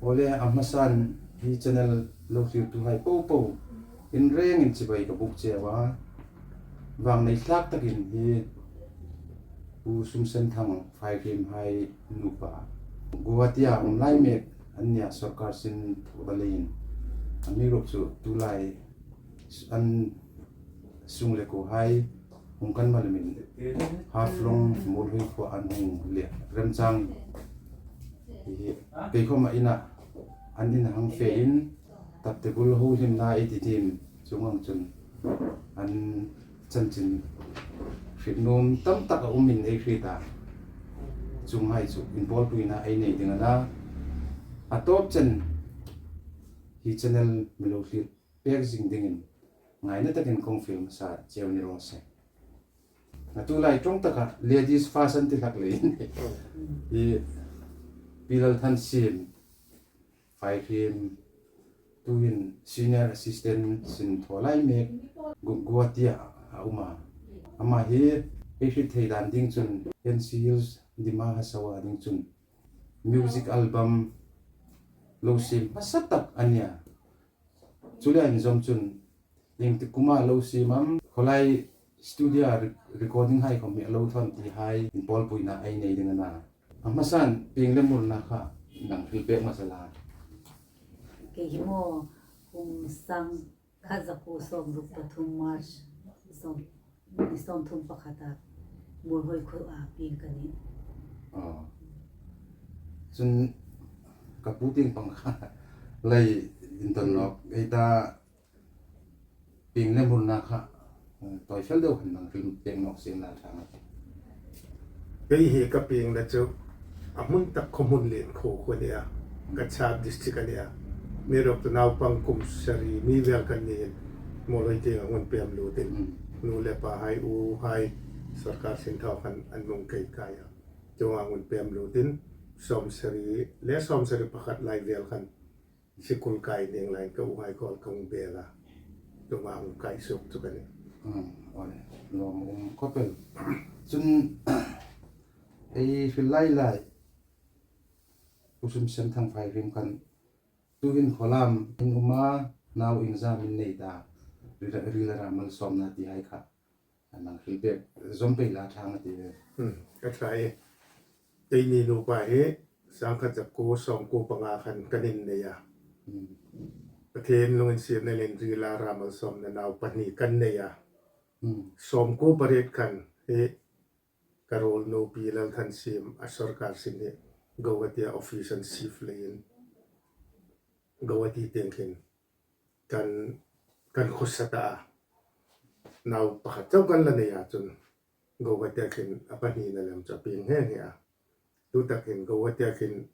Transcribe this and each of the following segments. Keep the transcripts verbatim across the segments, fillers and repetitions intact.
Awle, a hmasan hi channel lo thlirtuhai popo in rengin chibai ka buk cheu a. Vangnei thlak takin hi Pu Sumsenthang Faihriemhai nupa, Guwahati-a um lai mek an nia, sawrkar sin thaw leiin. Amiruokchu tulai an sung le kuohai hung kan mal min Haflong Muolhoi khuoa an hung leh remchang hi kei khawm a ina, an ina hang fe in, Tapte Bul Hohlimna ei ti dim chuong ang chun an chanchin hriet nuom tam tak a umin ei hriet a. Chuonghai chu inpawlpuina ei nei ding a na. A tawp chen hi channel mi lo thlir pek zing dingin ngaina takin kong fiel hmasa cheu ni raw se. A tulai ṭawng taka ladies first an ti hlak leiin hi Pi Lalthansiem Faihriem, tuhin senior assistant sin thaw lai mek, Gu-, Guwahati-a a um a. Ama hi ei hriet thei dan ding chun N C Hills, Dima Hasao-a ding chun music album lo siem hmasa tak a nia. Chu le inzawm chun ieng tik kuma lo siem am, khawlai studio-a re-, recording hai khawm hi a lo thaw am tihai inpawlpuina ei nei ding a na. A hmasan pieng le hmurna kha nang hril pek hmasa la. Kei hi maw, kum sang khat za kuo sawmruk pathum March sawm, ni sawmthum pakhata Muolhoi khuoa pieng ka nih. Aw. Chun ka pu tieng pang kha lei inton nawk ei ta, pieng le hmurna kha, eh, tawi fel deu khan nang hril pek nawk sien la ṭha ngei. Kei hi ka piengna chu a hmun tak khaw hmun lien khuo khuo a nia, Cachar district a nia. Amiruokchu naupang kum sari mi vel kan niin Muolhoi tieng a hung pem lutin. Mm. Nu le pahai, uhai, sawrkar sin thaw khan an hung kai kai a. Chuong ang hung pem lutin sawmsari le sawmsari pakhat lai vel khan sikul kai ning lai ka uhai kuoma ka hung bel a. Chuong ang hung kai suok chu ka nih. Hmm, aw le, lawmum khawp el. Chun, ei hril lai lai, Pu Sumsenthang Faihriemhai khan tuhin khawlam in um a, nau ieng zat am in nei ta, rila, rila ra malsawmna tihai kha a nang hril pek zawm pei la ṭha ngei a tih. Hmm, ka ṭha e. Keini nupa hi sang khat za kuo sawmkuo panga khan kan innei a. Hmm. Pathien lunginsietna le rila ra malsawmna nau pahni kan nei a. Hmm. Sawmkuo pariet khan hi ka ruolnu Pi Lalthansiem a sawrkar sin hi Guwahati-a office an shift leiin Guwahati tieng hin kan, kan khawsa ta a. Nau pakhat chau kan la nei a chun Guwahati-a khin a pahnina lem chu a pieng nghe nghe a. Tu takin Guwahati-a khin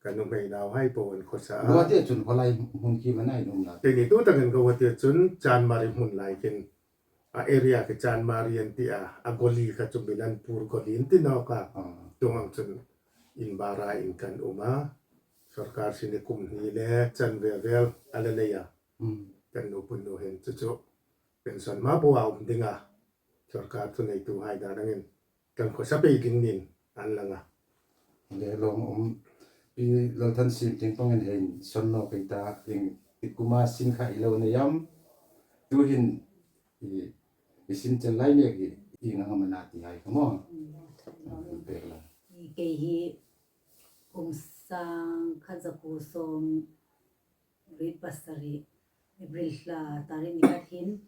ka nuhmei nauhai po an khawsa a. Guwahati-a chun khawlai hmun khi am a na in um la? Keini tu takin Guwahati-a chun Chanmari hmun lai khin a area khi Chanmari an ti a, a goli kha chu Milanpur goli an ti nawk a. Ah. Chuong ang chun in bara in kan um a. Sawrkar sin hi kum hni le chanve vel a la nei a. Hmm. Kan nu punu hin chu chu pension hma po a um ding a. Sawrkar thuneituhai dan angin kan khawsa pei ding niin an lang a. Le lawmum, Pi Lalthansiem tieng pangin hei insawn nawk ei ta, ieng tik kuma sin kha i lo nei am? Tuhin i, i sin chel lai mek hi ieng ang am a na tihai kha maw? Mm. Pek la. I kei hi kum sang khat za kuo sawm riet pasari, April thla tarik ni khat hin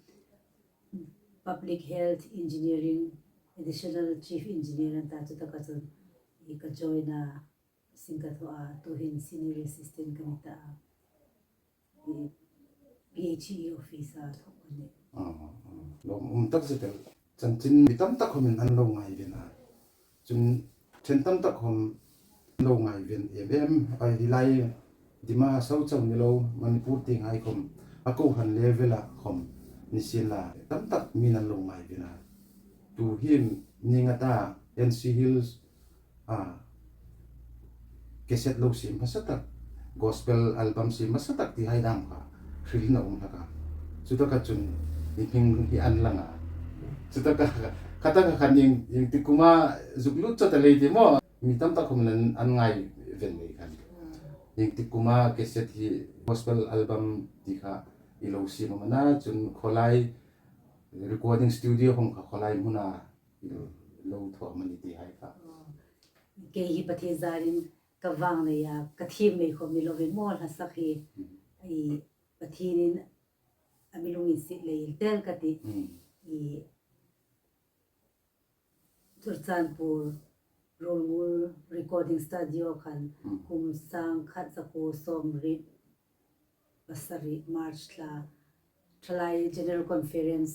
Public Health Engineering Additional Chief Engineer an ta, chu taka chun i ka join a, sin ka thaw a, tuhin Senior Assistant ka ni ta a, i P H E office-a thaw ka nih. Ah, ah. Lawmum tak zet el. Chanchin mi tam tak khawmin an lo ngaiven a. Chun ṭhen tam tak khawm lo ngaiven em em. Ai, hi lai Dima Hasao chau ni lo, Manipur tienghai khawm, a kohran level-a khawm ni sien la, tam tak mi'n an lo ngaiven a. Tu hi ni nga ta N C Hills, a, cassette lo siem hmasa tak, gospel album siem hmasa tak tihai dam kha hrilna um hlak a. Chu taka chun i hming hi an lang a. Chu taka, kha taka khan ieng, ieng tik kuma zuk lut chawt a lei ti maw? Mi tam tak khawmin an ngaiven lei khan. Iengtik kuma cassette hi gospel album ti kha i lo siem am a na, chun khawlai recording studio hmuna kha khawlai hmuna i lo thaw am a ni ti hai kha. Kei hi Pathien zarin ka vang nei a, ka thiem nei khom ni lovin maw hla sak hi. I Pathienin a mi lunginsiet lei tel ka ti. Mm. I Churachandpur Ruolngul Recording Studio khan Mm. kum sangkhat zakuo sawmriet pasari March thla, thalai General Conference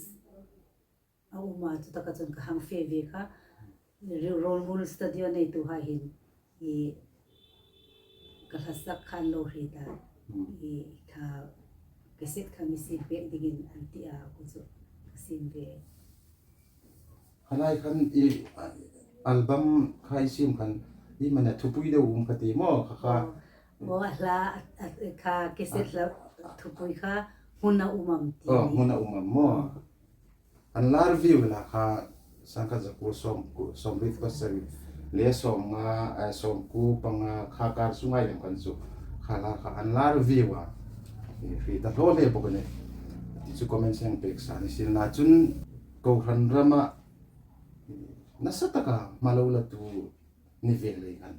a um a, chutaka chun ka hang fe ve kha. Ru-, Ruolngul Studio neituhai hin i ka hla sak khan lo hre ta. Mm. I kha cassette kha mi siem pek dingin an ti a, kha chu ka siem ve. Kha lai khan i, a, album kha i siem khan i mana thupui deu um ka ti maw, kha kha. Aw, aw, a hla, a, a, kha cassette hla thupui kha hmuna um am ti. Aw, hmuna um am maw. An lar view la kha sangkhat zakuo sawm, sawmriet pasari le sawmnga, eh, sawmkuo panga kha kar sunga lem khan chu kha la kha an lar view a. I hre ta hlaw hle bawk a nih. Ti chu comment seng pek sa ni sien la chun kohran rama nasa taka hma lo latu ni ve lei khan.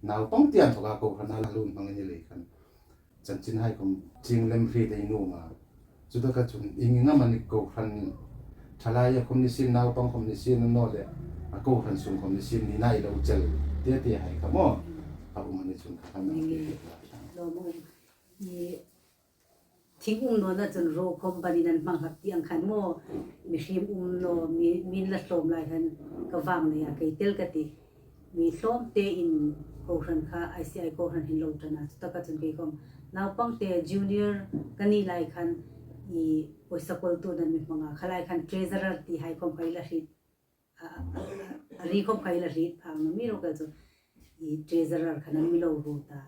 Naupang tieng thoka kohran a lung hmang ni lei khan. Chanchin hai khom ching lem hre dei nuom a. Chutaka chun ieng ieng am a ni kohran thalaia khom ni sien, naupang khom ni sien, a naw leh a kohran sung khom ni sien ni nai lo chel. Te te hai kha maw. A um a ni chun kha kan Ni nge. Lo mo. I thing um nawna chun ro khom panin an hmang hlak ti ang khan maw. Mihriem um naw, mi, min la hlawm lai khan ka vang nei a, kei tel ka ti. Mi hlawm tein kohran kha, I C I kohran hin lo ṭan a, chutaka chun kei khom naupang te junior ka ni lai khan i pawisa kawltu nan mi hmang a, kha lai khan treasurer ti hai khom kha i la hriet, a, a, a, a ri khom kha i la hriet phang naw mi ro ka chu i treasurer kha nan mi lo ruot a.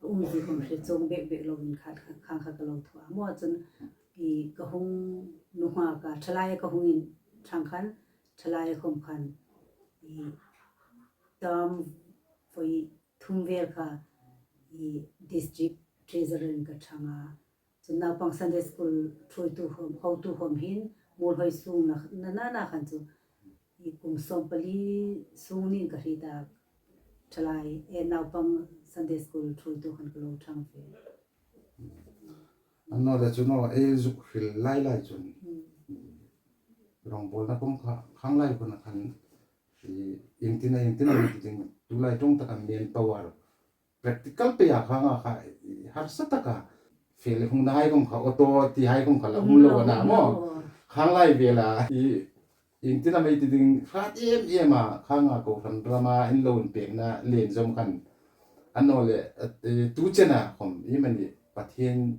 Umzie khom hre chuong bek bek lovin kha, kha, khang kha ka lo thaw a. Maw chun i ka hung nuhma ka thalaia ka hung inṭhang khan, thalaia khom khan i term voi thum vel kha i district treasurer in ka ṭhang a. Chun naupang Sunday school ṭhuoitu khom, hotu khom hin, Muolhoi sung na, na, na, na khan chu i kum sawmpali sung niin ka hriet a, thalai, e, naupang Sunday school ṭhuoitu khan ka lo ṭhang ve. A naw leh chu naw, ei zuk hril lai lai chun. Hmm. Rongbawlna khom kha, khang lai khom khan, i, iengtin am, iengtin am, iengtin am, tu lai ṭawng taka manpower practical pei a khang a kha, i, harsa taka. Fel hung nai khom kha, auto ti hai khom kha la hung lo a na maw. Hung lo. Khang lai vela, i, iengtin am ei ti ding, hrat em em a, khang a kohran rama in lo inpekna lien zawm khan. A naw leh, e, tu chena khom, i mani Pathien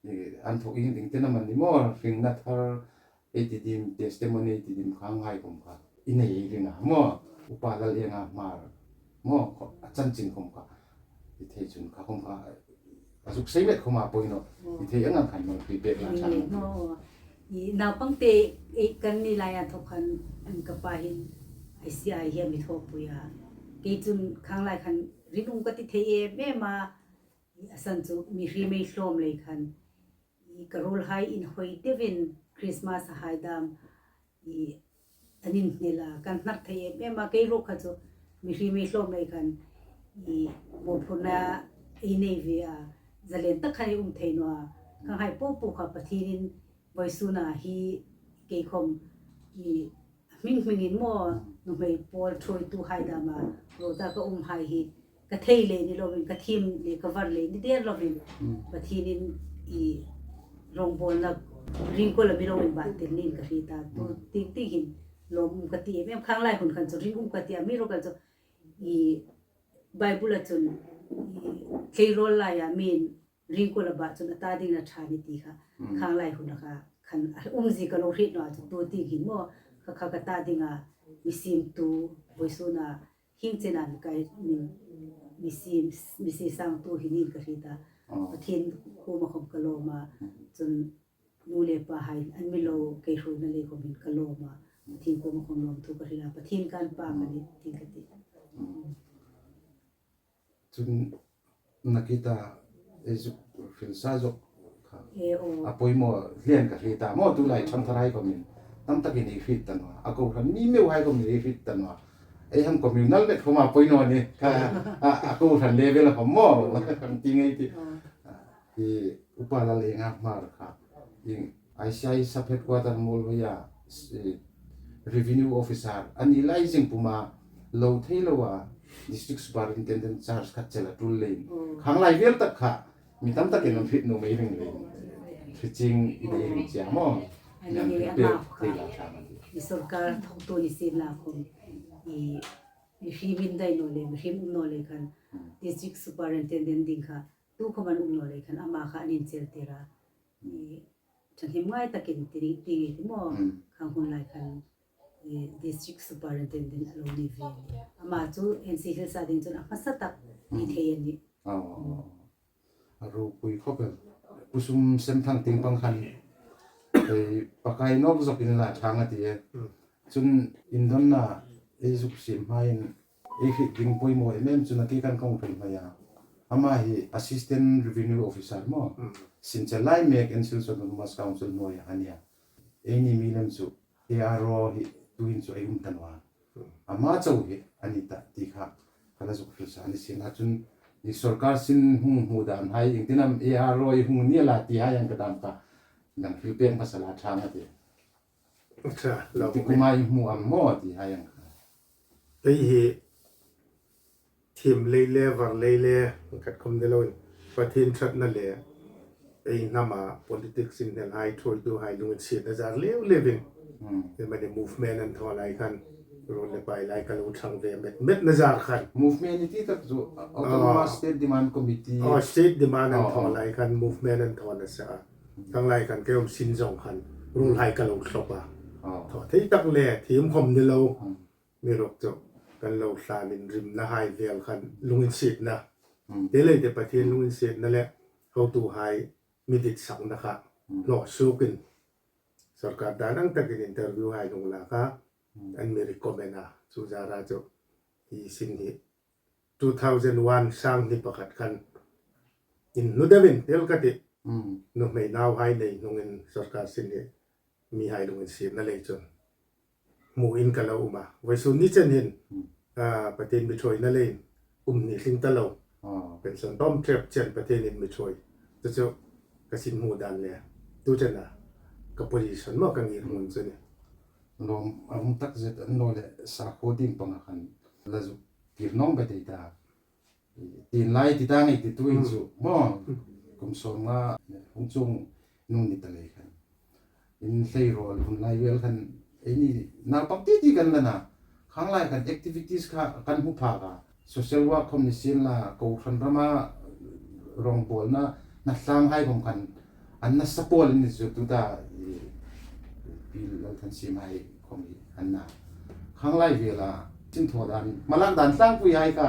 i, an thawk iengtin am a ni maw, hringna thar, ei ti dim, testimony ei ti dim khang hai khom kha. I nei ei ring a maw, Upa Lalenga Hmar maw, kha, a chanchin khom kha. I thei chun kha khom kha. A zuk sei met khom a poi naw. Maw. I thei ang ang khan maw, pi pek la Ni chan. Maw. I naupang te, e, kan ni lai a thawk khan, an ka pa hin, I C I hi a mi thawpui a. Kei chun khang lai khan ringum ka ti thei em em a, i a san chu mihriem ei hlawm lei khan, i ka ruolhai inhawi deuin Christmas a hai dam, i an inhnel a, kan hnak thei em em a, kei ruok kha chu mihriem ei hlawm lei khan, i mawphurna ei nei ve a, zalen tak khan ei um thei naw a, khang hai po po kha Pathienin vawisuna hi kei khom i hming hmingin maw, nuhmei pawl ṭhuoitu hai dama, ruota ka um hai hi, ka thei le ni lovin, ka thiem le ka var le ni der lovin, Mm. Pathienin i rongbawlna ringkawl a mi lo inban tir niin ka hriet a, tu Mm. ting ting hin lawm um ka ti em em, khang lai hun khan chu ringum ka ti a, mi ruok khan chu i Bible-a chun i tleirawl laia mi'n ringkawl a bat chun a ta dingin a ṭha ni ti kha, Mm. khang lai huna kha, khan a umzie ka lo hriet naw a chu tu ting hin maw, kha kha ka ta dinga mi siemtu, vawisuna hieng chena mi kai, mi, mi siem, mi sie sangtu hi niin ka hriet a. Oh. Pathien kuoma khom ka lawm a, Mm. chun nu le pahai an mi lo kei hruoina lei khom hin ka lawm a. Pathien kuoma khom lawmthu ka hril a, Pathien kan pa ka ni, ti ka ti. Mm. Chun Nakita, ei zuk hril sa zuk kha. E o. A poimaw hlian ka hriet a maw, tulai ṭhangthar hai khawmin tam takin ei hriet ta naw a. A kohran mi meu hai khawmin ei hriet ta naw a. Ei hang communal met khawma poi naw ni. Kha, a, a kohran level khawm maw. Kan ti ngei ti. O. I Upa Lalenga Hmar kha. I C I sub headquarter Muolhoia, eh, revenue officer a ni lai zing puma lo thei lo a, district superintendent charge khat chel a tul leiin. Mm. Khang lai vel tak kha, mi tam takin an hriet nuom ei ring leiin. Hriet chieng i nei ring chieng maw. Ani Nang hi hriet ama pek kha. Thei la ṭha ma ti. I sorkar thawktu ni sien la khawm. I, i hrimin dai naw le, hrim um naw le khan. Mm. District superintendent ding kha. Tu khawm an um naw le khan ama kha an inchel tir a. I ṭhahnem ngai takin ti, ti, ti maw. Mm. Khang hun lai khan, eh, district superintendent a lo ni ve a nih. Ama chu N C Hills a ding chun a hmasa tak ni Mm. thei a nih. Oh, oh, oh. A ropui khawp el. Pu Sumsemthang tieng pang khan, eh, pakai nawk zok in la ṭhang a ti e. Mm. Chun indonna ei zuk siem hmain ei hriet ding poimaw em em chu nakita kan kawng thei mai a. Ama hi Assistant Revenue Officer maw. Mm. Sinchel lai mek N C Hills Autonomous Council hnuoia a nia. Eini mi lem chu A R O hi tuhin chu ei um ta naw a. Mm. Ama chau hi a ni ta ti kha. Kha la zuk hril sa ni sien a chun i sorkar sin hung hmu dan hai, iengtin am A R O i hung ni la ti hai ang ka dam kha. Nang hril pek hmasa la ṭhang a ti. Acha, lo ti nge. Kumai hmu am maw ti hai ang kha. Ei hi thiem lei le, var lei le, khat khawm ni loin. Pathien ṭhatna le, ei hnama politics inhnel hai, ṭhuoitu hai lunginsietna zar leu leuvin. Hmm. Ei mani movement an thaw lai khan, ruol le pai lai ka lo ṭhang ve met, metna zar khan. Movement i ti tak chu, Autonomous Ah. State Demand Committee. Oh, state demand an Oh, thaw oh. lai khan, movement an thaw nasa a. Khang lai khan kei um sin zong khan, ruol hai ka lo thlop a. Oh. Thaw thei tak le, thiem khawm ni lo. Hmm. Mi ruk chu kan lo hlanin rimna hai vel khan lunginsietna. Hmm. Te lei te Pathien lunginsietna le hotuhai mi ditsakna kha Hmm. hlawh suokin. Sorkar dan ang takin interview hai lung la kha Hmm. an mi recommend a. Chu zara chu hi sin hi two thousand one sang ni pakhat khan inhnu deuin tel ka ti. Hmm. Nuhmei nauhai nei hnungin sorkar sin hi mihai lunginsietna lei chun hmuin ka lo um a. Vawisun ni chen hin, Hmm. ah, Pathien mi ṭhuoina leiin um ni hlim ta lo. Ah. Pension tawm ṭep chen Pathienin mi ṭhuoi. Chu chu ka sin hmu dan le. Tu chena ka position maw ka ngirhmun chu ni. Lawm a um tak zet a ni naw le sakhuo tieng panga khan la zuk tir nawng ka ti ta. Tin lai ti ta ngei ti tuin Hmm. chu, maw? Hmm. Kum sawmnga hung chuong nung ni ta lei khan. In hlei rawl hun lai vel khan, eini naupang ti ti kan la na. Khang lai khan activities kha kan hmu phak a. Social work khawm ni sien la, kohran rama rongbawlna, na tlang hai khawm khan, an nasa pawl in ni chu tuta, i, Pi Lalthansiemhai khawm hi an na. Khang lai vela, sin thaw dan, hmalak dan tlangpui hai kha,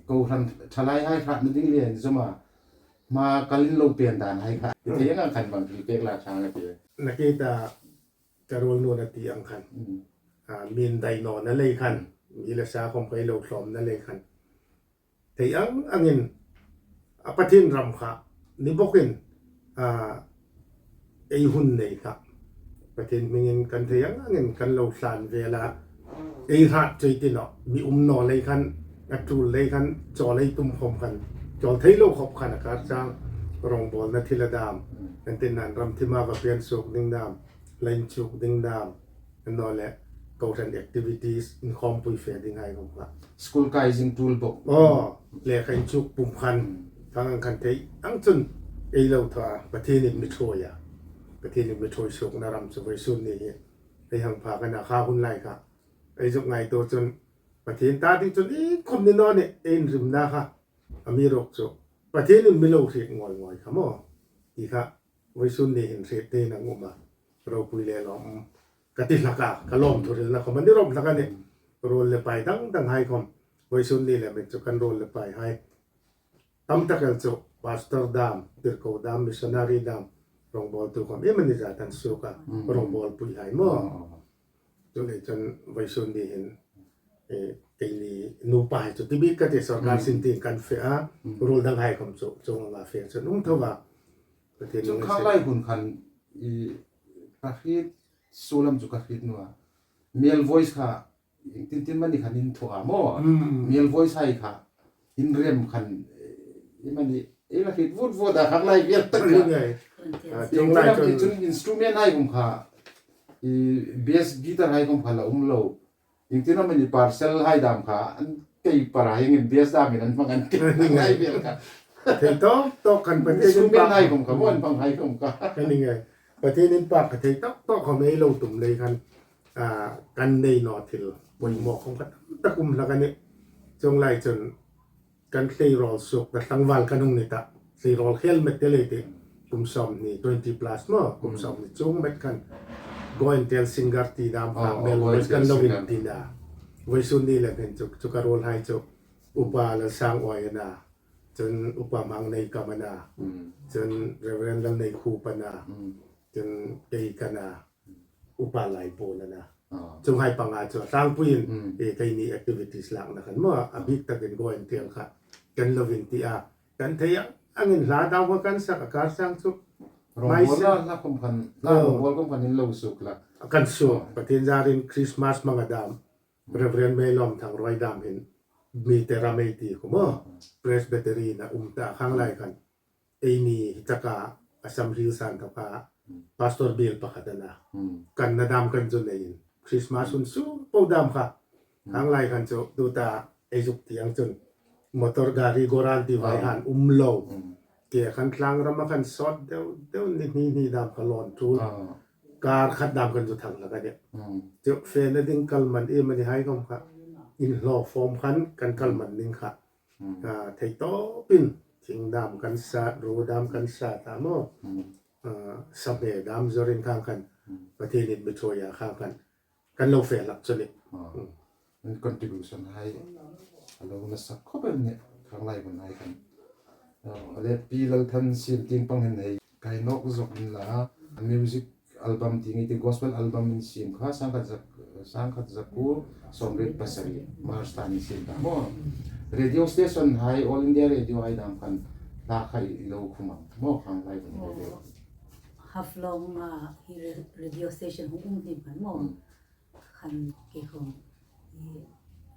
kohran thalai hai hratna ding le an zoma, hma kalin lo pen dan hai kha. Hmm. Thei ang khan bang thil pek la chang a ti. Nakita ka ruol nuna ti ang khan. Hmm. A, min dai nawna lei khan, mi le sa khawm kai lo hlawmna lei khan. Thei ang angin, a Pathien ram kha, ni bawkin, a, ei hun nei kha. Pathien hmingin kan thei ang angin kan lo hlan vela, ei hrat chei ti naw, mi um naw lei khan, a tul lei khan, chawl ei tum khawm khan, chawl thei lo khawp khan a kar chang, rongbawlna thil a dam, kan tin nan ram thima va pian suok ding dam, line chuk ding dam, an naw le, kohran activities, inkhawmpui fe ding hai khawm kha. School kai zing tul bawk. Aw, le khan chuk pum khan, Hmm. thang ang khan thei, ang chun, ei lo thaw a, Pathienin mi ṭhuoi a. Pathienin mi ṭhuoi suokna ram chu vawisun ni hi. Ei hang pha kan a kha hun lai kha. Ei zuk ngaituo chun, Pathien ta ding chun, i khawm ni naw ni, ei inrimna kha. A mi ruk chu. Pathienin mi lo hriet ngawi ngawi kha maw. Ti kha, vawisun ni hin hriet te nang um a. Ropui le lawm. Ka ti hlak a, ka lawm thuhrilna khawm a ni rawp hlak a ni. Ruol le pai dang dang hai khawm. Vawisun ni le min chu kan ruol le pai hai. Tam tak el chu, pastor dam, tirko dam, missionary dam. Rongbawltu khawm, i mani zat an suok a. Mm. Rongbawlpui hai maw. Oh. Chu le chun vawisun ni hin, eh, keini nupa hai chu ti bik ka ti, sawrkar Mm. sin tieng kan fe a, Mm. ruol dang hai khom chu, chuong anga fe chu, nung tho a. Pathian Chung ngai khanglai se. Hun khan, i, ka hriet, suolam chu ka hriet naw a. Male voice kha, tin tin mani khan in thaw a maw. Mm. Male voice hai kha, in rem khan, eh, i mani, i la hriet vut vut a khanglai vel tak kha. Ngai. Ah, Tin chuong lai tin chun. Chun instrument hai khom kha, i, bass guitar hai khom kha la um lo. Iengtin am a ni parcel hai dam kha, an kei para hieng in bass dam in an hmang an kei lai vel kha. Thei tawk tawk khan Pathian in Instrument pak. Hai khom kha, maw an hmang hai khom kha. Ka ni ngai. Pathian in pak kha thei tawk tawk khom ei lo tum lei khan, ah, kan nei naw thil. Poimaw khom kha tam tak um hlak a nih. Chuong lai chun kan tleirawl suok ta tlangval kan hung ni ta. Tleirawl khel met te lei ti. Kum sawmhni, twenty plus maw, kum Hmm. sawmhni chuong met khan. Go and tell singer ti dam kha, Oh, male oh, go and voice kan tell lo singer. Inti a. Voisun ni le khan chu, chu ka ruol hai chu. Upa Lalsangawi a na. Chun Upa Hmangneikam a na. Hmm. Chun Reverend Lalneikhup a na. Hmm. Chun kei ka na. Upa Laipuon a na. Ah. Chuong hai panga chu a tlangpuiin, Mm. eh, keini activities lakna khan maw, a bik takin go and tell kha. Kan lo inti a. Kan thei ang, angin hla dam kha kan sak a kar sang chu. Rawngbawl Mai la, se. La khom khan, la Oh. rawngbawl khom khan in lo suok la. Kan suok. Oh. Pathian zarin Christmas hmang a dam. Mm. Reverend Meilawmthang ruoi dam hin. Mi te ram ei ti khu maw. Mm. Presbytery-in a um ta khanglai khan. Eini hi taka Assam Hills-a inthawka Hmm. Pastor biel pakhat a na. Hmm. Kan na dam kan chu neiin. Christmas hun su po dam kha. Hmm. Khanglai khan chu tuta ei zuk ti ang chun. Motor gari goran ti vai Oh. han um lo. Hmm. Ke khan tlang rama khan sawt deu deu ni hni hni dam kha lawn thu. Oh. Kar khat dam khan chu thang la ka de. Hmm. Chu fena ding kal man e mani hai khom kha. In hlaw form khan kan kal Hmm. man ding kha. Hmm. Ah, thei tawpin, thing dam kan sa, ru dam kan sa ta maw. Hmm. Ah, same dam zorin khang khan, Hmm. Pathian in mi thuoia khang khan, kan lo fe lak chu ni. Ah. Hmm. An contribution hai, a lo nasa khop el ni, khanglai hun hai khan. Ah, le Pi Lalthansiemtieng pang hin hei, kai nawk zok in la, music album ti ngai ti gospel album in siem kha, sangkhat za, sangkhat zakuo sawmriet pasari, March thla in siem ta maw. Radio station hai, All India Radio hai dam khan hla khai lo khum ang maw, khanglai hun radio. Haflong, ah, hi ra-, radio station hung um tim khan maw. Hmm. Khan ke khom, i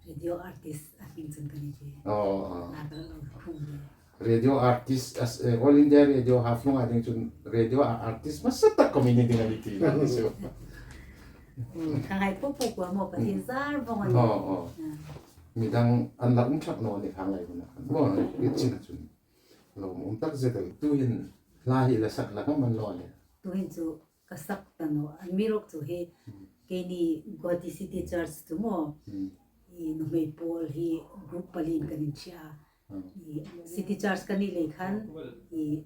radio artist a hming chun ka ni ve. Oh, oh. Hla ka lo khum ve. Radio artist, as, eh, All India Radio Haflong a ding chun radio a-, artist hmasa tak khom i ni ding a ni ti la ni chu. Hmm, khanghai po po kuo maw, Pathian Hmm. zar vong a ni. Oh, oh. Ah. Midang an la um thlak naw ni khanglai hun a khan. Maw, i chin a chun. Lo um tak zet el. Tuhin hla hi la sak la ka man lo le. Tuhin chu ka sak ta naw. Amiruokchu hi Hmm. keini Guwahati City Church chu maw. Hmm. I nuhmei pawl hi group paliin kan inṭhe a. Hmm. I City Church kan ni lei khan, i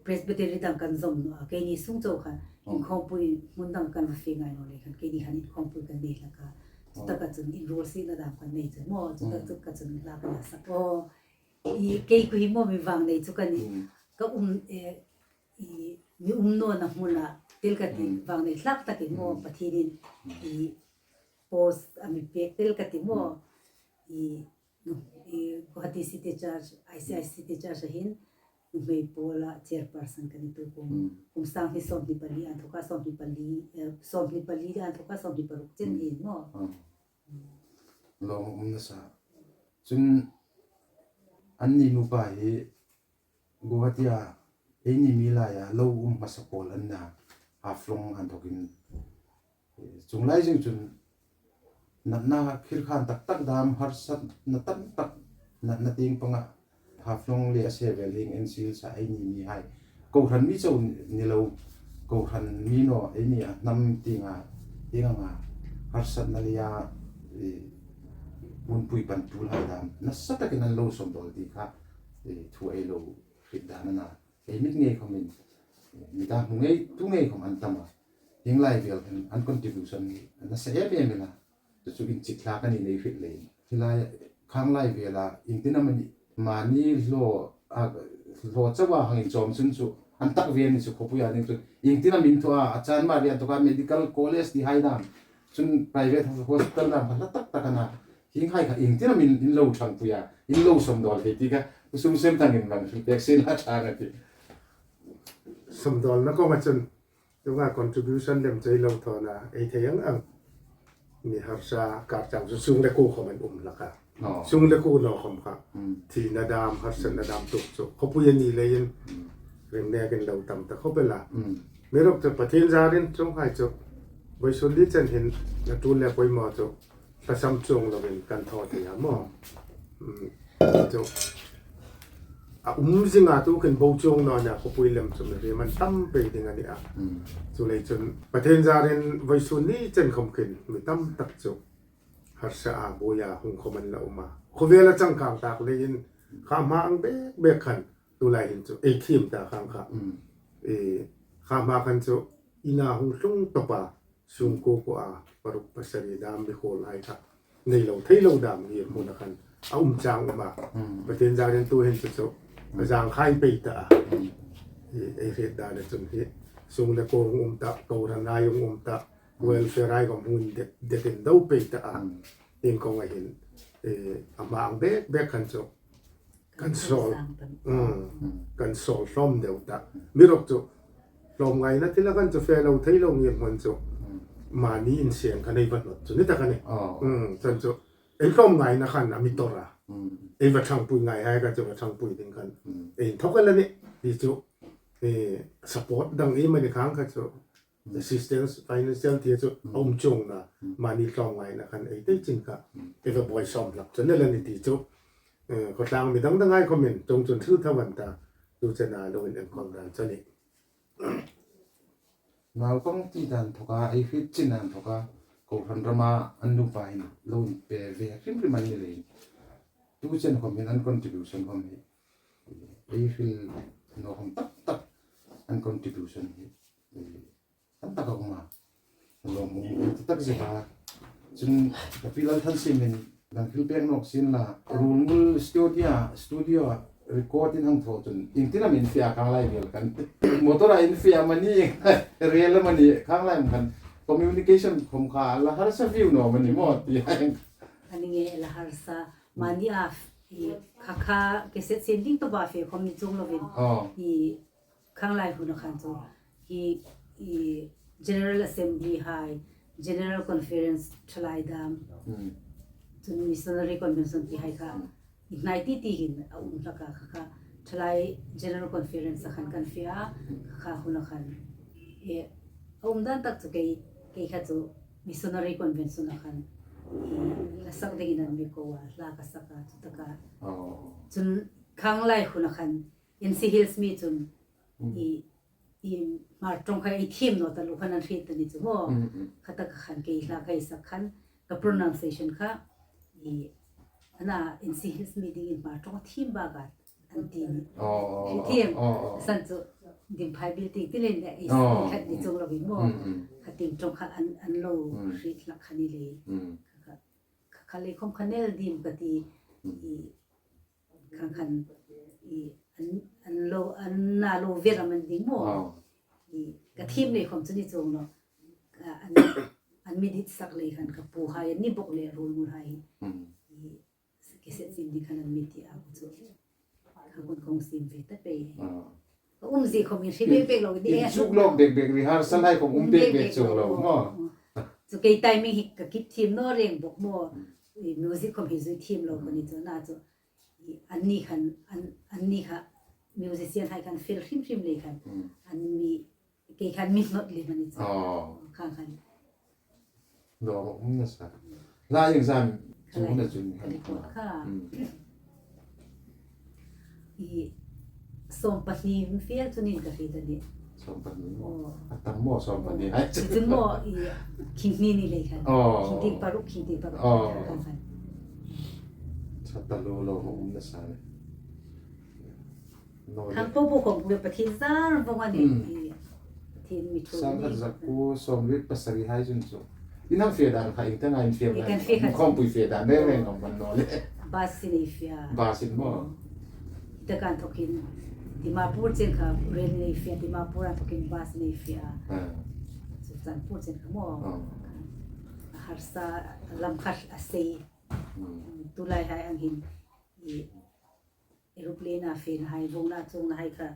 Presbytery dang kan zawm naw a. Keini sung chau khan, Hmm. inkhawmpui hmun dang kan va fe ngai naw lei khan, keini khan inkhawmpui kan nei hlak a. Chu Hmm. taka chun inruolsiekna dam kan nei chu maw. Chu tak Hmm. chu ka chun hla ka la sak. Aw, i kei khu hi maw mi vangnei chu ka ni. Hmm. Ka um, eh, i mi um nawna hmuna tel ka ti Hmm. vangnei hlak takin maw Hmm. Pathienin Hmm. i post a mi pek tel ka ti maw. Hmm. I, i Guwahati City Church, I C I City Church a hin, nuhmei pawla chairperson ka ni tu kum. Hmm. Kum sang hi sawmhni pali, a inthawka sawmhni pali, eh, sawmhni pali, a inthawka sawmhni paruk chen Hmm. in maw. Hmm. Lawm um nasa. Chun anni nupa hi Guwahati-a eini mi laia lo um hmasa pawl an na, Haflong a inthawkin. Chuong lai zing chun natna khirkhan tak tak dam harsatna tam tak natna tieng panga Haflong le a se vel hieng N C Hills-a eini mi hai. Kohran mi chau ni lo, kohran mi naw, eini a hnam tienga, tieng anga harsatna leia, eh, hunpui pan tul hai dam nasa takin an lo sawm dawl ti kha, eh, thu ei lo hriet dan a na. Ei mit ngei khawmin, eh, mit a hmu ngei, tu ngei khawm an tam a. Hieng lai vel khan an contribution hi nasa em em a na. Chu chu inchik hlak a ni nei hriet leiin. Hi lai, khang lai vela, iengtin am a ni, mani hlaw, a, hlaw chauha hang inchawm chun chu, an tak ve a ni chu khawpuia ding chu. Iengtin am inthaw a, a chan ma rian tawka medical college ti hai dam. Chun private hospital dam kha hla tak tak a na. Hieng hai kha iengtin am in, in lo ṭhangpui a, in lo sawmdawl thei ti kha, Pu Sumsem Thangin man hril pek sien la ṭha a tih. Sawmdawlna kawnga chun, tunga contribution lem chu ei lo thawn a, ei thei ang ang. Mi harsa kar chang chu sung le kuo khawm an um hlak a. Aw. Sung le kuo naw khawm kha. Hmm. Thina dam, harsatna dam tuk chu khawpui a ni leiin, hmm, ring nekin lo tam ta khawp el a. Hmm. Amiruokchu Pathien zarin chuong hai chu vawisun ni chen hin a tul le poimaw chu hlasam chuong lovin kan thaw thei a maw. Hmm. Chu a um zinga tu khin bo chuong naw nia, khawpui lem chu mi hrim an tam pei ding a ni a. Hmm. Chuleiin chun Pathien zarin vawisun ni chen khawm khin mi tam tak chu harsa a buoi a hung khawm an la um a. Khawvela changkang tak leiin kha hma ang bek bek khan tulai hin chu ei thiem ta khang kha. Mm. E, kha hma khan chu ina hung tlung tawpa, sung kuo kuo a, paruk pasari dam mi khuol hai kha nei lo thei lo dam hi hmuna khan a um chang um a. Mm. Pathien zarin tu hin chu chu a zang khai pei ta a. Mm. E, ei hriet dan a chun hi sung le kuo hung um ta, kohran ai hung um ta, welfare ai khawm hung det, det in do pei ta a. Mm. Ieng kawng a hin, e, a hma ang bek bek khan chu kan sawl, mm, kan sawl hlawm deu ta. Amiruokchu hlawmngaina ti la khan chu fe lo thei lo ngei hmun chu, mm, mani inseng khan ei va hnawt chu ni ta kha ni. Oh. Mm, chun chu ei hlawmngaina khan a mi tawr a. Mm. Ei va ṭhangpui ngai hai kha chu va ṭhangpui ding khan, mm, ei inthawk el a nih. Ti chu, e, support dang ei mani khang kha chu assistance, financial ti chu, mm, a um chuong naw a, mm, mani hlawmngaina khan ei tei chin kha, mm, ei va buoi sawm hlak chu ni el a nih ti chu, eh, khawtlang mi dang dang hai khawmin chuong chun thil thaw an ta, tu chena lo inenkawl dan chu a nih. Naupang ti dan thawka, ei hriet chin dan thawka, kohran rama an nupa hin lo inpe ve hrim hrim an ni leiin, tu chen khawmin an contribution khawm hi, ei hril naw khawm tak tak an contribution hi, eh, an tak a um a. Lawmum tak zet a. Chun ka pi Lalthansimin kan thil pek nawk sien la. Ruolngul studio, studio record in hang thaw chun iengtin am in fe a, khang lai vel khan. Motor a in fe am a ni, rel am a ni, khang lai am khan communication khawm kha la harsa viu naw am a ni maw ti. A ni nge la harsa, mani a, i, kha kha cassette sien ding tawpa fe khawm ni chuong lovin. Oh. I, khang lai huna khan chu hi, i, General Assembly hai, General Conference thalai dam, hmm, chun Missionary Convention ti hai kha, hmm, i hnai ti ti hin a um hlak a, kha kha thalai General Conference a khan kan fe a, kha kha huna khan, e, a um dan tak chu kei, kei kha chu Missionary Convention a khan, i, la sak dingin an mi ko a, hla ka sak a, chu taka. Oh. Chun khang lai huna khan, N C Hills mi chun, hmm, i, i Hmar ṭawng kha ei thiem naw taluo khan an hriet ta ni chu maw. Mm, mm. Kha taka khan kei hla kha ei sak khan ka pronunciation kha, i, ana N C Hills mi dingin Hmar ṭawng a thiem bak a an ti ni. Oh, oh, oh, thiem. Oh, oh. San chu Dimphai bil ti ti len ei, oh, khat ni, mm, chuong lovin maw. Mm, mm. Kha tieng ṭawng kha an, an lo, mm, hriet hlak kha ni le. Mm. Kha, kha, kha lei khawm kha nel dim ka ti, mm, i, Khan khan, i, an, an lo, an na lo ver am an ding maw. Oh. I, ka thiem nei khawm chu ni chuong naw. Ka, an, an mi dit sak lei khan ka pu hai, an ni bawk le ruolngul hai. Hmm. I, cassette siem ding khan an mi ti a, chu. Kha hun kong siem ve ta pei. Oh. Ka umzie khawm in hre bek bek lo ni. Inchuk lawk bek bek, rehearsal hai khawm um bek bek chuong lo maw. Chu kei timing hi ka kip thiem naw reng bawk maw. Hmm. I, music khawm hi zui thiem lo ka ni chu, na chu. I, anni khan, an, anni kha musician hai khan fel hrim hrim lei khan. Hmm. An mi, kei khan mi hnawt lem a ni chu. Oh. Kha khan. Lawmum nasa. Hla iengzam chu na chun khan. Record kha. Hmm. I, sawm pahni fel chu ning ka hriet a nih. Sawm pahni. Oh. A tam maw sawm pahni hai? Chu chu maw, i, khing hni ni lei khan. Oh. Khing tieng paruk, khing tieng paruk. Oh. Kha khan. Chata lo, lawmum nasa le. Naw le. Khang po po khawm le Pathien zar vawng a nih. Hmm. I, Pathien mi thu. Sangkhat zakuo sawmriet pasari hai chun chu. In hang fe dan kha iengtin am in fe dan? I kan fe kha. Khawmpui fe dan reng reng khawm kan naw le. Bus-in ei fe a. Bus-in maw. Hmm. Taka inthawkin Dimapur chen kha rail-in ei fe a, Dimapur inthawkin bus-in ei fe a. Ah. Churachandpur chen kha maw. Ah. A harsa lam kha a sei. Hmm. Tulai hai ang hin, i, aeroplane-a fena hai, vawngna chungna hai kha,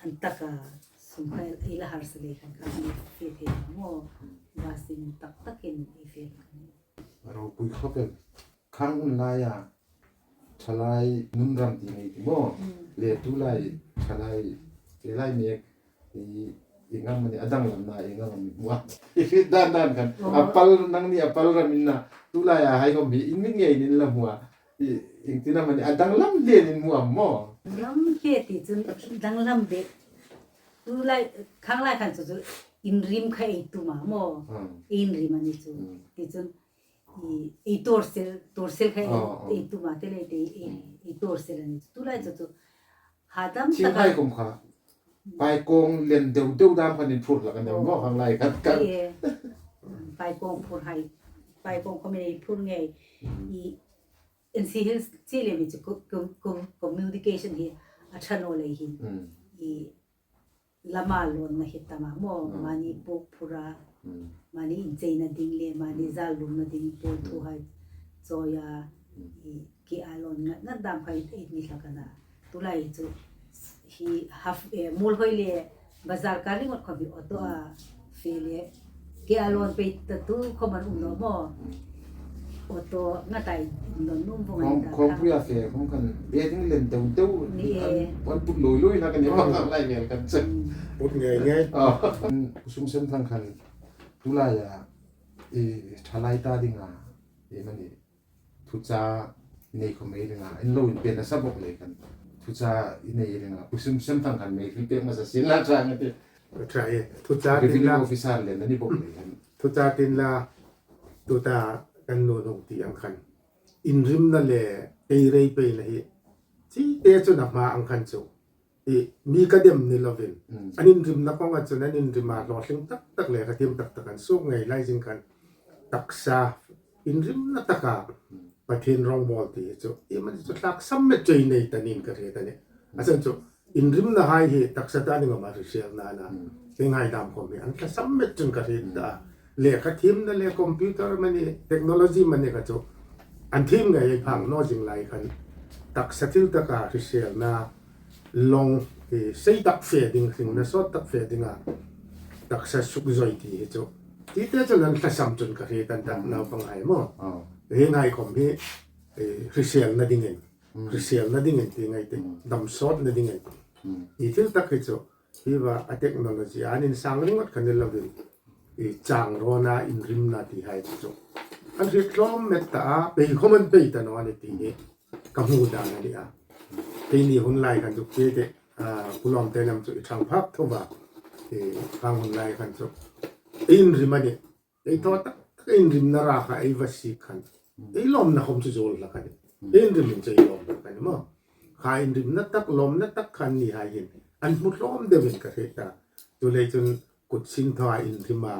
an taka sum kha ei la harsa lei khan kha ei fe thei maw. Vasin tak takin ei fe kha. A ropui khawp el. Khang hun laia thalai nun ram ti nei ti maw. Hmm. Le tulai thalai, tulai mek, i, ieng am a ni, a danglamna ieng am a ni maw. I hriet dan dan khan. Oh. A pal, nangni a pal ram inna, tulai a hai khom hi, in mit ngeiin in la hmu a. I, ieng tin am a ni, a danglam hle in hmu am maw. Danglam hle ti chun, danglam de. Tulai, khang lai khan chu chu, inrim kha ei tum a maw. Hmm. Inrim a ni chu. Hmm. Ti chun, i, i tawrsel, tawrsel kha ei, oh, oh, ei tum a, te le te, i, hmm, i tawrsel a ni chu. Tulai chu chu, hadam taka. Thing hai khom kha, paikawng len deu deu dam khan in phur hlak a ni maw, oh, khang lai khan khan. Ie. Paikawng phur hai, paikawng khom ei phur ngei. Hmm. I, N C Hills chu le mi chu co-, co-, co-, communication hi a ṭha naw lei hin. Hmm. I, lama lawnna hi tam a maw, hmm, mani pawk phur a, hmm, mani incheina ding le, mani, hmm, zalumna ding, pawl thu, hmm, hai chawi a, hmm, i, ke a lawn ngat ngat dam kha ei ni hlak a na. Tulai chu hi half, eh, Muolhoi le bazar kar ringawt khom hi auto-a, hmm, fe le, ke a lawn pei ta tu khom an um naw maw. Auto ngat a um naw nuom vawng a ni ta. Khawm, khawmpui-a fe khom khan, be ding len deu deu ni e. An, an put lui lui hlak a ni maw, oh, khang lai vel khan chu. Hmm. Put ngei ngei. Ah, Pu Sumsemthang khan, tulaia, i, thalai ta dinga, i, mani, thuchah nei khom ei ring a, in lo inpe nasa bawk lei khan. Thuchah i nei ring a, Pu Sumsemthang khan mei hril pek hmasa sien la ṭha ngat a tih. Ṭha e, thuchah tin la. Revenue officer le a ni bawk lei khan. Thuchah tin la, tuta kan nuom ti ang khan. Inrimna le, ei rei peina hi. Chite chun a hma ang khan chu. I, mi ka dem ni lovin. Mm. An inrimna kawnga chun an inrima hlawtling tak tak le kha thiem tak tak an suok ngei lai zing khan taksa inrimna taka, mm, Pathien rawngbawl ti chu. I, mani chu tlaksam met chei nei ta ning ka hriet a nih. Mm. A chang chu inrimna hai hi taksa ta ding ama hriselna a na. Mm. Kei ngai dam khom hi an tlasam met chun ka hriet ta. Mm. Lekha thiemna le computer mani technology mani kha chu an thiem ngei phang naw zing lai khan taksa thil taka hriselna lawng, eh, sei tak fe ding, hringna sawt tak fe dinga taksa suk zoi ti hi chu. Tite chun an tlasam chun ka hriet a nih, mm, naupang hai maw. Oh. Hi ngai khom hi, eh, hriselna dingin. Mm. Hriselna dingin ti ngai ti. Mm. Dam sawtna dingin. Mm. I thil tak hi chu. Hi va a technology an insang ringawt kha ni lovin. I chang rawna inrimna ti hai chu. An hriet hlawm met ta a, pei khom an pei ta naw a ni ti hi. Ka hmu dan a ni a. Keini hun lai khan chu ke te, ah, Pu Lawmte nam chu i chang phak tho va. I khang hun lai khan chu. Inrim a ni. Ei thaw tak tak inrimna ra kha ei va sik khan. Mm. Ei lawmna khom chu zuol hlak a nih. Mm. Ei inrim in chu ei lawm hlak a nih maw. Kha inrimna tak, lawmna tak khan ni hai hin. An hmu hlawm deuin ka hriet ta. Chuleiin chun kut sin thawa inrima,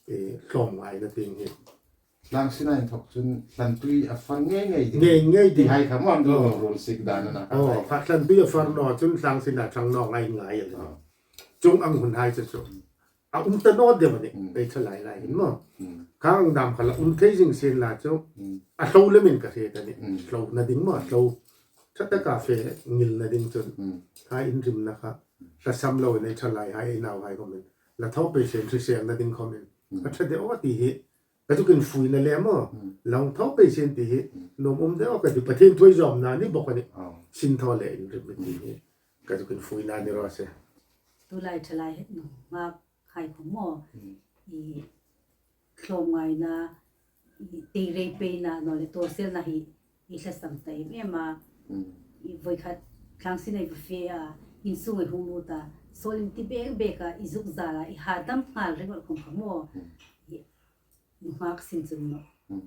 eh, hlawm ngaina ding hi. Tlang sina inthawk chun hlantui a far ngei ngei ding. Ngei ngei ding. Ti hai kha maw an lo ruol sik dan a na kha. Oh, hai. Kha hlantui a far naw chun tlang sina chang naw ngai ngai a. Oh. Chung ang hun hai chu chu. A um ta naw deu a nih, mm, ei thalai lai hin maw. Mm. Khang dam kha la um thei zing sien la chu, mm, a hlo lemin ka hriet a nih. Mm. Hlona ding maw, hlo. Ṭha taka fe ngilna ding chun. Mm. Kha inrimna kha, tlasam loin ei thalai hai, ei nau hai khomin. La thaw pei sien hriselna ding khomin. Mm. A ṭha deu a ti hi, ka zuk infuina le maw. Mm. La hung thaw pei sien ti hi, mm, nuom um deu ka ti, Pathien thu ei zawmna ni bawk a nih. Oh. Sin thaw le inrim ti hi. Ka zuk infuina ni raw se. Tulai thalai nunghak hai khom maw. Mm. I hlawm ngaina, i tei rei peina, naw le tawrselna hi, i tlasam ta em em a. Mm. I voi khat tlang sina ei va fe a, insung ei hung lut a, sawl in ti bek bek a, i zuk zal a, i hadam nghal ringawt khom kha maw. Mm. I nunghak sin chun maw. Mm.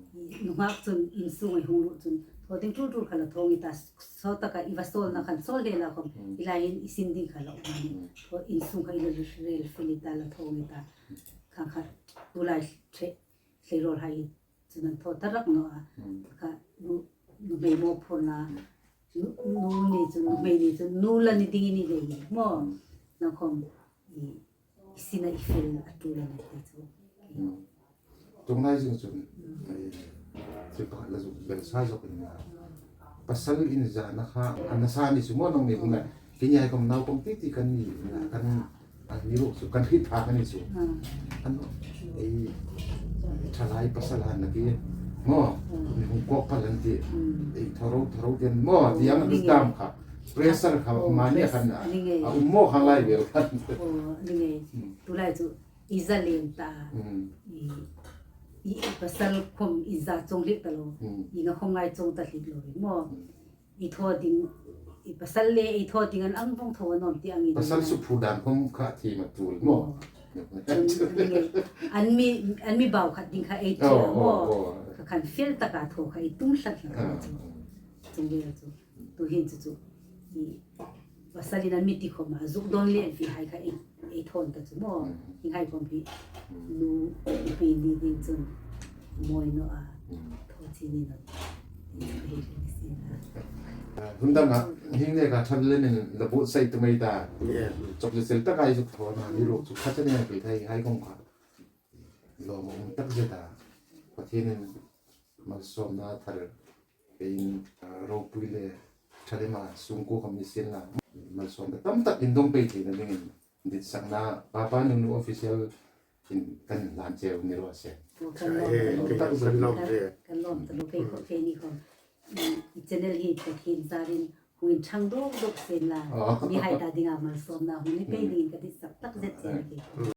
Nunghak chun insung ei hung lut chun. Thaw ding tul tul kha la thaw ngei ta, sawt taka i va sawlna khan sawl hle la khom. Mm. I lai in i sin ding kha la um a nih. Mm. Thaw insung kha i la rel fil i ta la thaw ngei ta. Khang kha tulai ṭhe, ṭhe rawl hai chun an thaw ta rak naw a. Mm. Kha nu, nuhmei mawphurna. Mm. Nu, nu ni chun, nuhmei ni chun, nu la ni ding i ni lei maw. Mm. Naw khom i, i sina i fel a tul a ni ti chu. Mm. Ṭawng lai zing chun, mm, ei, Thil pakhat la zuk bel sa zuk in la. Pasal inzana kha, a nasa ni chu maw nang ni bula. Kei ni hai khom naupang titi kan ni, kan, a ni ruok chu kan hriet pha kan ni chu. An, ei, thalai pasal han na ti. Maw, mi hung kawk pal an ti. Ei, tharo, tharo ti an maw, ti ang a dam kha. Pressure kha, mani khan a, a um maw khan lai vel khan. Ni ngei. Tulai chu i za lien ta. I, i pasal khom i za chuong hliek ta lo. I nga khom ngai chuong ta hliek lo ri maw. I thaw ding, i pasal le i thaw ding an ang vong thaw an awm ti ang i pasal ding su phu dan khom kha thi ma tul maw. An mi, an mi bau khat ding kha ei ti a maw. Kha khan fel taka thaw kha i tum hlat hlat chu. Chuong vel chu. Tu hin chu chu. I pasal in an mi ti khom a zuk don le an fi hai kha ei, ei thawn ta chu maw. Hi hai khom hi. Nu, i pi ni ding chun. Moi no a. Thaw chi ni no. Hun dam a, hing ne ka thal le min la bu sai tu mai ta. Chok le sel ta kai zuk thaw na, ni ro chu kha chane pe thai hai khom kha. Lo mo tak zeta. Pathienin malsawmna thar. Kein, ah, ropui le thalema sungkuo khom ni sien la. Malsawmna tam tak in dong pei theina dingin ditsakna Papa Nunu Official in kan lan cheu ni ro se. Kan lawm, kan lawm, kan lawm ta lo kei khom, kei ni khom. I channel hi Pathien zarin hung inthang dok dok sien la. Mi hai ta dinga malsawmna hung ni pei dingin ka ditsak tak zet sien ki.